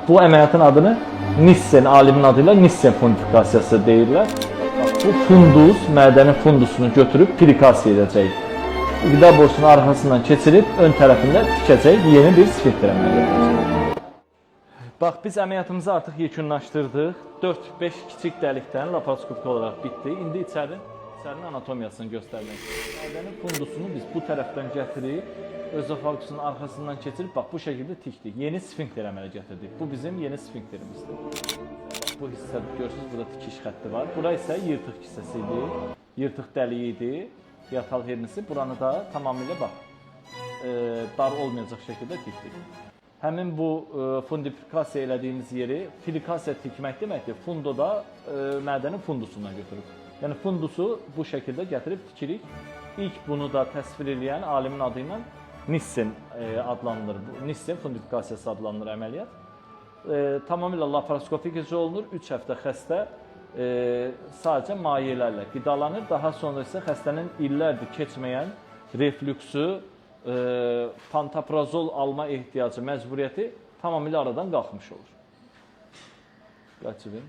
Bu əməliyyatın adını Nissen alimin adı ilə Nissen fundifikasiyası deyirlər. Bax, bu fundus, mədənin fundusunu götürüb plikasiya edəcək. Qida borusunun arxasından keçirib ön tərəfində tikəcək, yeni bir sfinkter əməliyyatı edəcək. Bax, biz əməliyyatımızı artıq yekunlaşdırdıq. 4-5 kiçik dəlikdən laparoskopik olaraq bitdi. İndi içərinin anatomiyasını göstərmək istəyirəm. Mədənin fundusunu biz bu tərəfdən gətirib özofagusun arxasından keçirib bax bu şəkildə tikdik. Yeni sfinkter əmələ gətirdik. Bu bizim yeni sfinkterimizdir. Bu hissə görürsünüz, burada tikiş xətti var. Bura isə yırtıq kisəsi idi. Yırtıq dəliyi idi. Hiatal hernisi. Buranı da tamamilə bax dar olmayacaq şəkildə tikdik. Həmin bu fundifikasiya elədiyimiz yeri filikasiya tikmək deməkdir. Fundo da mədənin fundusundan götürüb. Yəni fundusu bu şəkildə gətirib tikirik. İlk bunu da təsvir eləyən alimin adı ilə Nissen adlanılır. Bu Nissen fundifikasiyası adlanılır əməliyyat. Tamamilə laparoskopik icra olunur. 3 həftə xəstə sadəcə mayelərlə qidalanır. Daha sonra isə xəstənin illərdir keçməyən reflüksü, pantoprazol alma ehtiyacı, məcburiyyəti tamamilə aradan qalxmış olur. Qaçıbın.